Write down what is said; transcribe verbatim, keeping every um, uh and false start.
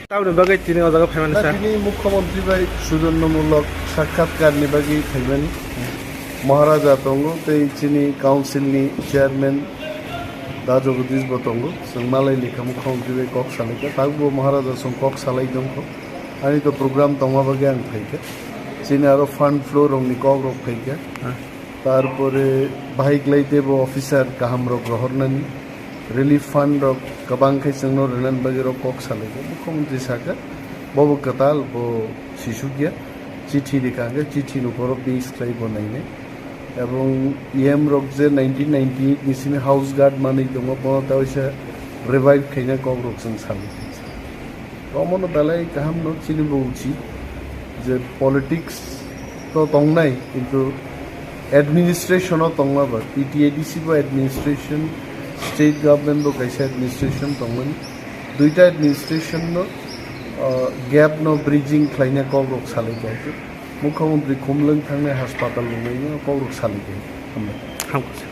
Tamoni bagwi tini o jaga phaimani sir? Tini Mukhyamantri bai sujonnomulok sakhatkarni bagwi phaimani. Maharaja tongo tei chini council ni chairman Da Jagadish bo tongo. Chwng malai likha Mukhyamantri bai kok salaikha. Tabukbo Maharaja chwng kok salai tongkho. Ani to program tongma bagwi ang phaikha. Chini aro fund flow rokni kok rok phaikha. Tarpore bahai khlai teibo officer kaham rok rohornani, relief fund rok kwbang khe chwngno rwnani bagwi rok kok salaikha. Mukhyamantri sakha, bobo kwtal, bo sisukya, chithi rikha hwnkhe chithi ni uphoro base khlai bo nainai. Ebong E M rok je nineteen ninety-eight ni simi house guard manwi tongo, bono ta waisa revive khaina kok rok chwng salai. Omono belai kaham no chini bo uchi je politics to tongnai, kintu administration o tongma ba P T A D C bo administration, state government bo kaisa administration tongmani, duita administration no, ah, gap no bridging khlaina kok rok salai kha. Mukhyamantri Khumlwng thangnai haspatal rwnai no kok rok salai kha. Hambai. Hamkha sir.